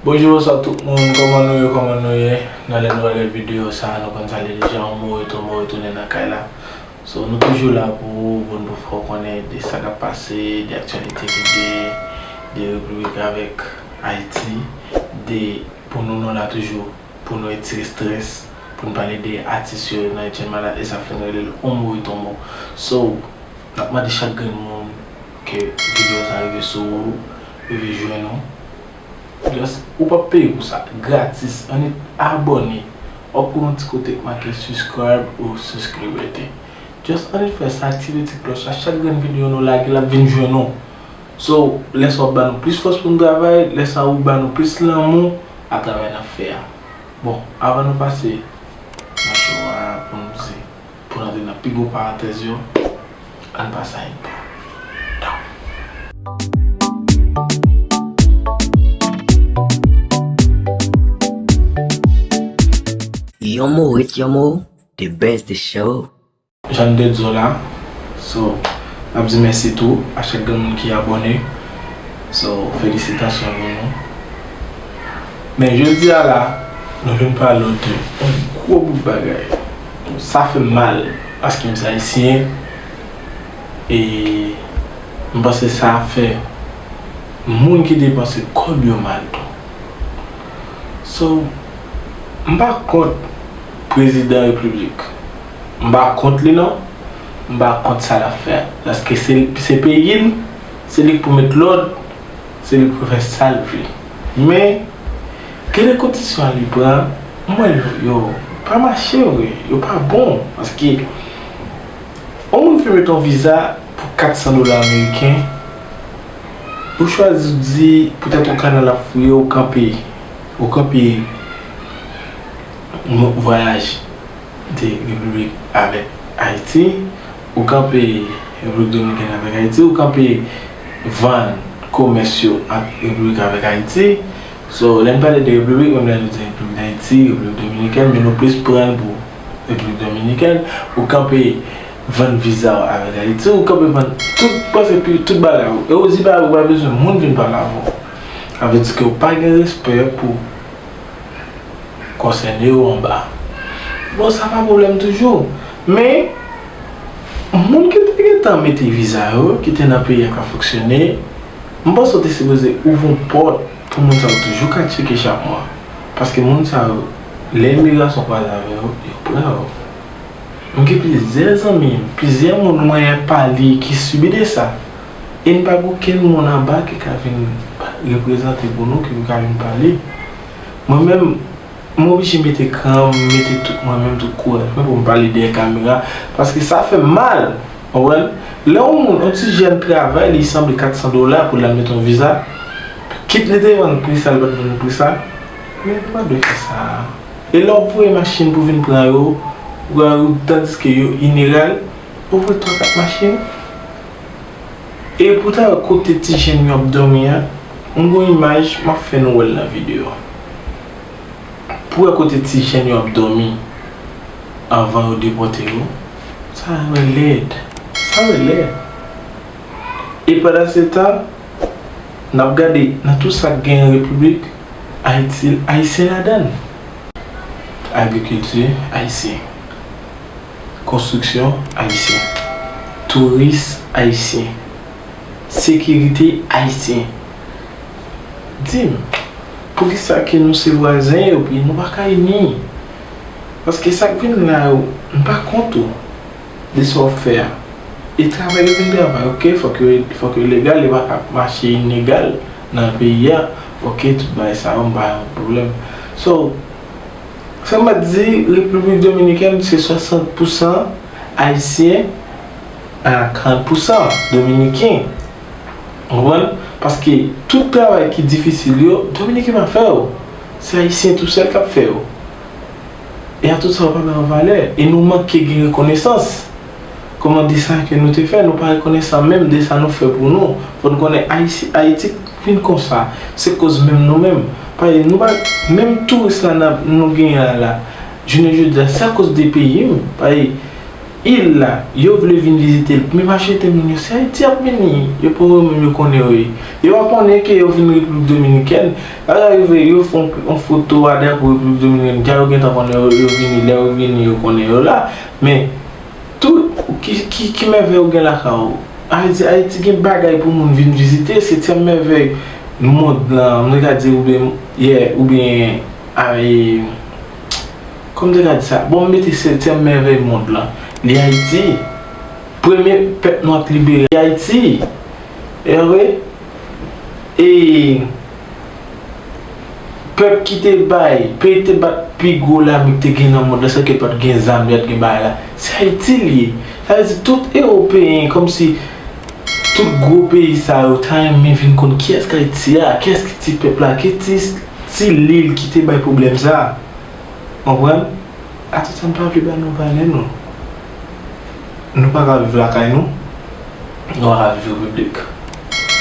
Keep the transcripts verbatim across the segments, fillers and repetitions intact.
Bonjou, bonswa tout moun, kòman nou ye, kòman nou ye? Nan lè nou al gade videyo sa, nou konn sa li deja, yon mo retou, mo retounen nan kay la. So, nou toujou la pou ou, pou n pou fè w konnen de sa k ap pase, de aktyalite ki gen, de repiblik avèk Ayiti, de pou nou, nou la toujou, pou nou retire estrès, pou n pale de atis yo nan Etienne Malade, e sa fè n rele l On Mo Retou On Mo. So, n ap mande chak grenn moun ke videyo sa rive sou ou, rive jwenn ou. Just, ou p ap peye pou sa, gratis. Annik abòne. W ap wè yon ti kote k make subscribe ou subscribe. Just annik fè sa, aktive ti klòch la. Chak grenn videyo nou lage, l ap vin jwenn ou. So, lè sa w ap ba nou plis fòs pou n travay, lè sa ou ba nou plis lanmou atravè n ap fè a. Bon, avan nou pase nan show a pou nou di, pou n antre nan pi gwo parantèz yo, ann pase a yon pa. Yon mo ret yon mo, the best the show. Jan n te di w la, so, n ap di mèsi tou a chak grenn moun ki abòne. So, felisitasyon pou nou. Men jodi a la, nou vin pale w de yon gwo bout bagay. Sa fè m mal, paske m se ayisyen, e m panse sa fè moun ki depanse kòb yo mal tou. So, m pa kont prezidan repiblik. M pa kont li non. M pa kont sa l ap fè a. Paske se, se peyi l, se li k pou met lòd, se li k pou fè sa l vle. Men, gen de kondisyon li pran, m wè yo, yo pa mache vre, yo pa bon. Paske, yon moun vle met yon viza pou kat san dola ameriken, ou chwazi di, poutèt yon kanal ap fouye, ou kanpe, ou kanpe vwayaj de repiblik avèk Ayiti, ou kanpe Repiblik Dominikèn avèk Ayiti, ou kanpe vann komès yo ant repiblik avèk Ayiti. So, lè n pale de repiblik, menm lè nou di Repiblik Dayiti, Repiblik Dominikèn, men nou plis pran l pou Repiblik Dominikèn, ou kanpe vann viza w avèk Ayiti, ou kanpe vann tout, prèske tout bagay ou. E ou di bagay ou pa bezwen moun vin pale avè w. Sa vle di ke ou pa gen respè pou konsène yo anba. Bon, sa pa pwoblèm toujou. Men, moun ki te gentan mete viza yo, ki te nan peyi a k ap fonksyone, m panse w te sipoze ouvri yon pòt pou moun sa yo toujou ka tcheke chak mwa. Paske moun sa yo, lè imigrasyon kwaze avè yo, yo pran yo. M gen plizyè zanmi m, plizyè moun mwen pa li ki sibi de sa. E n pa gen okenn moun anba ki ka vin reprezante pou nou, ki ka vin pale. Mwen menm, m oblije mete kran m, mete tout mwen menm, tout kouraj mwen pou m pale dèyè kamera, paske sa fè m mal, w konprann? Lè yon moun, yon ti jèn travay, li sanble kat san dola pou l al met yon viza, kit li te vann pri sa, li pa t vann pri sa, men pa dwe fè sa. E lè w ap voye machin pou vin pran yo, ou wè yo, tandiske yo inegal, ou voye twa kat machin. E pou w ta wè kote ti jèn yo ap dòmi a, m gon imaj, m ap fè nou wè l nan videyo a. Pou w wè kote ti jèn yo ap dòmi anvan yo depòte yo, sa wè lèd. Sa wè lèd. E pandan se tan, n ap gade nan tout sa k gen repiblik, Ayiti, ayisyen ladan l. Agrikilti ayisyen. Konstriksyon ayisyen. Touris ayisyen. Sekirite ayisyen. Di m, poukisa ke nou se vwazen yo, epi nou pa ka ini? Paske sa k vin la yo, m pa kont ou de sa w ap fè a. E travay yo vin travay, oke, fòk yo, fòk yo legal, yo pa ka mache inegal nan peyi a. Oke, tout bagay sa yo, m pa yon pwoblèm. So, sa m ap di, Repiblik Dominikèn, se swasant pousan ayisyen a karant pousan dominiken. Ou konprann? Paske tout travay ki difisil yo, dominiken pa fè yo. Se ayisyen tousèl k ap fè yo. E a tout sa, yo pa bay yo valè. E nou manke gen rekonesans. Kòman de sa ke nou te fè, nou pa rekonesan menm de sa nou fè pou nou. Fò n konnen Ayiti, Ayiti vin konsa, se koz menm nou menm. Paske nou pa, menm touris la n ap, nou genyen an la, jounen jodi a, se akoz de peyi m. Paske il la, yo vle vin vizite l, men majorite moun yo se Ayiti y ap vini, yo pa menm yo konnen yo ye. Yo pa konnen ke yo vin Repiblik Dominikèn, lè yo rive, yo fè yon, yon foto a drapo Repiblik Dominikèn, dja yo gentan konnen yo, yo vini, lè yo vini, yo konnen yo la. Men, tout, ki, ki, ki mèvèy ou gen lakay ou? Ayiti, Ayiti gen bagay pou moun vin vizite, setyèm mèvèy mond lan, m te ka di, oubyen, yeah, oubyen, ay, kòman m te ka di sa? Bon, m mete setyèm mèvèy mond lan. Li Ayiti. Premye pèp nwa k libere Ayiti. E vre? E pèp ki te bay, peyi te bat pi gwo lame ki te gen nan mond lan, san ke pa t gen zam, pa t gen bagay la. Se Ayiti l ye. Sa vle di tout Ewopeyen, kòmsi tout gwo peyi sa yo, ta renmen vin konn kiyès k Ayiti a, kiyès ki ti pèp la, ki ti, ti lil ki te bay pwoblèm sa a. Konprann? Atò sa n pa vle ba nou valè nou. Nou pa ka viv lakay nou. Nou pa ka viv repiblik.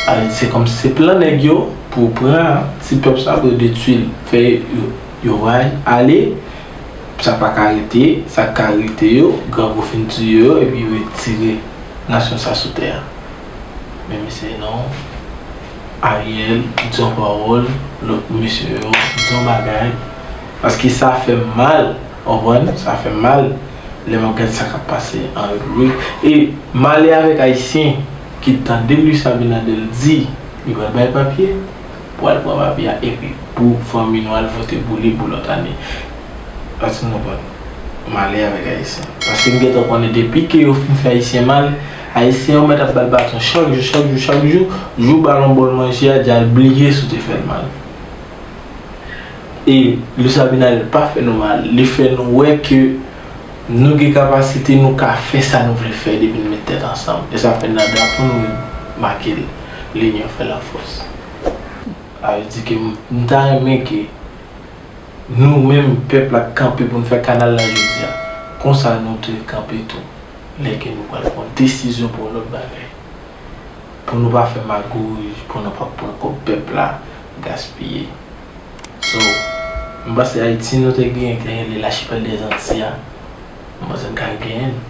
Sa vle di se kòmsi se plan nèg yo pou pran ti pèp sa pou yo detwi l, fè yo, yo ray ale, sa pa ka rete, sa k ka rete yo, grangou fin tiye yo, epi yo retire nasyon sa sou tè a. Men mesye non, Ariel di yon pawòl, lòt mesye yo di yon bagay, paske sa fè m mal, w konprann? Sa fè m mal lè m ap gade sa k ap pase an repiblik. E m ale avèk Ayisyen ki tande Luis Abinader di li pral bay papye, pral pran papye a, epi pou fanmi nou al vote pou li pou lòt ane. Èske nou konprann? M ale avèk Ayisyen. Paske m gentan konnen depi ke yo fin fè Ayisyen mal, Ayisyen yo mèt ap ba l baton chak jou, chak jou, chak jou, jou ba l yon bòl manje a, dja l bliye si w te fè l mal. E Luis Abinader pa fè nou mal. Li fè nou wè ke nou gen kapasite, nou ka fè sa nou vle fè depi n met tèt ansanm. E sa fè nan drapo nou make l, L'union fait la force. Sa vle di ke m, m ta renmen ke nou menm, pèp la, kanpe pou n fè kanal la jodi a. Konsa nou dwe kanpe tou lè ke nou pral pran desizyon pou yon lòt bagay. Pou nou pa fè magouy, pou nou pa pran kòb pèp la gaspiye. So, m panse Ayiti nou te genyen ki te rele Lachipèl dè Zanti a, m panse n ka genyen l.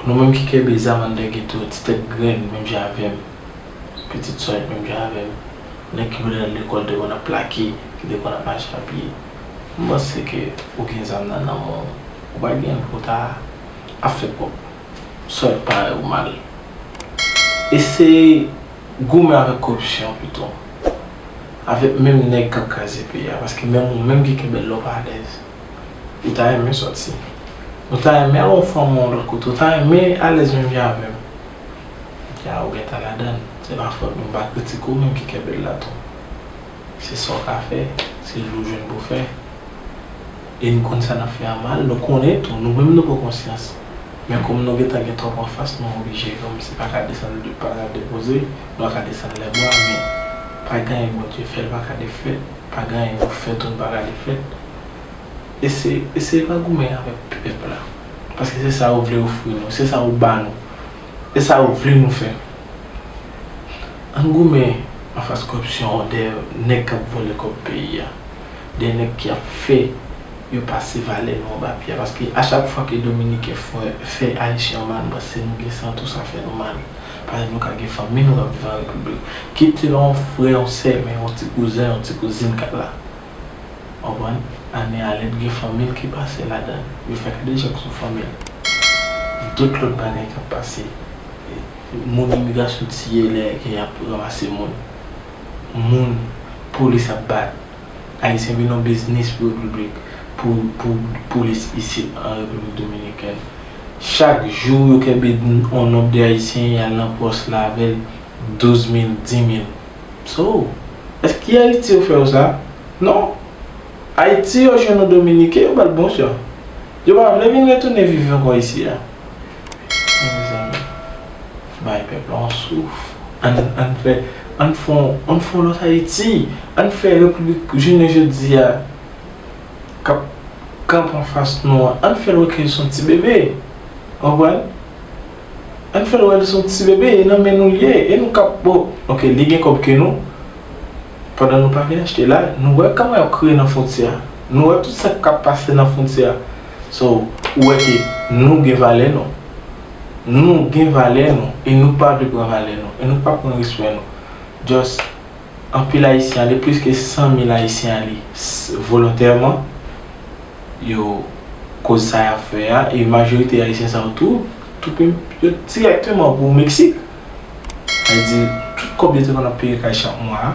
Nou menm ki kenbe zam anndan geto, ti tèt grenn, menm jan avè m. Pitit sòy, menm jan avè m. Nèg ki vle al lekòl te konn ap plake, ki te konn ap mache a pye. M panse ke ou gen zam nan nan men w. Ou pa gen l pou w ta ap fè kòb. Sòy parèy ou mal. Eseye goumen avèk koripsyon pito. Avèk menm nèg k ap kraze peyi a. Paske menm ou menm ki kenbe l la, ou pa alèz. Ou ta renmen sòti. Ou ta renmen al yon fanm yon lòt kote. Ou ta renmen alèz menm jan avè m. Ya, ou gentan ladan l. Se pa fòt mwen, m pa kritike w menm ki kenbe l la tou. Se sa w ka fè, se li w jwenn pou w fè. E n konn sa n ap fè a mal, nou konnen tou, nou menm nou pran konsyans. Men kòm nou gentan gen twòp anfas, nou oblije kòmsi pa ka desann, pa ka depoze, nou pa ka desann lèbwa, men pa gen anyen Bondye fè, l pa ka defèt, pa gen anyen nou fè tou, n pa ka defèt. Eseye, eseye pa goumen avèk pèp la. Paske se sa yo vle ofri nou, se sa yo ba nou, se sa yo vle nou fè. Ann goumen anfas koripsyon, dèyè nèg k ap vòlè kòb peyi a, dèyè nèg k ap fè yo pase valè nou anba pye a. Paske a chak fwa ke Dominiken fè, fè Ayisyen mal, m panse nou gen san tou sa fè nou mal. Paske nou ka gen fanmi nou k ap viv an repiblik. Kit se yon frè, yon sè, men yon ti kouzen, yon ti kouzin k ap la. Konprann? Ane a lèd gen fanmi l ki pase ladan l. Yo fè kadejak sou fanmi l. Tout lòt bagay k ap pase. Moun imigrasyon tiye lè ke y ap ranmase moun. Moun polis ap bat. Ayisyen vin yon biznis pou repiblik, pou, pou polis isit an Repiblik Dominikèn. Chak jou yo kenbe yon nonb de Ayisyen y al nan pòs la avè l, douz mil, dis mil. So, èske Ayiti yo fè yo sa? Non. Ayiti yo jwenn yon Dominiken, yo ba l bon jan. Yo pa vle vin retounen viv ankò isi a. Men mezanmi, bay pèp la yon souf. Ann, ann fè, ann fè, ann fè yon lòt Ayiti. Ann fè repiblik jounen jodi a k ap kanpe anfas nou an. Ann fè l wè ke l se yon ti bebe. Konprann? Ann fè l wè l se yon ti bebe, e nan men nou l ye, e nou k ap, bon, ok, li gen kòb ke nou, pandan nou pa vin achte la, nou wè kòman y ap kriye nan fwontyè a, nou wè tout sa k ap pase nan fwontyè a. So, Ou wè ke nou gen valè nou. Nou gen valè nou e nou pa vle pran valè nou e nou pa pran respè nou. Just anpil Ayisyen ale, plis ke san mil Ayisyen ale volontèman. Yo koz sa y ap fè a e majorite Ayisyen sa yo tou toupe yo dirèkteman pou Meksik. Sa vle di tout kòb yo te konn ap peye kay chak mwa a.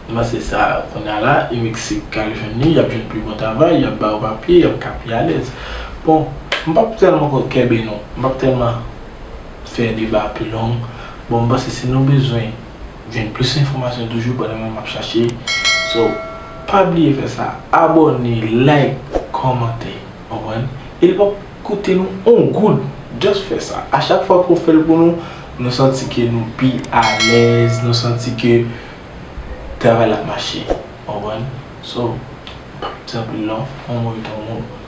M panse sa kounye a la e Meksik k al jwenn li, y ap jwenn pi bon travay, y ap ba yo papye, y ap ka pi alèz. Bon, m p ap tèlman kenbe nou, m p ap tèlman fè deba pi long. Bon, m panse si nou bezwen jwenn plis enfòmasyon toujou pandan mwen m ap chache. So, pa bliye fè sa, abòne, like, kòmante, konprann? E li p ap koute nou on goud. Just fè sa. A chak fwa ke w fè l pou nou, nou santi ke nou pi alèz, nou santi ke travay la ap mache. Konprann? So, m p ap di anpil non, on mo etan on mo.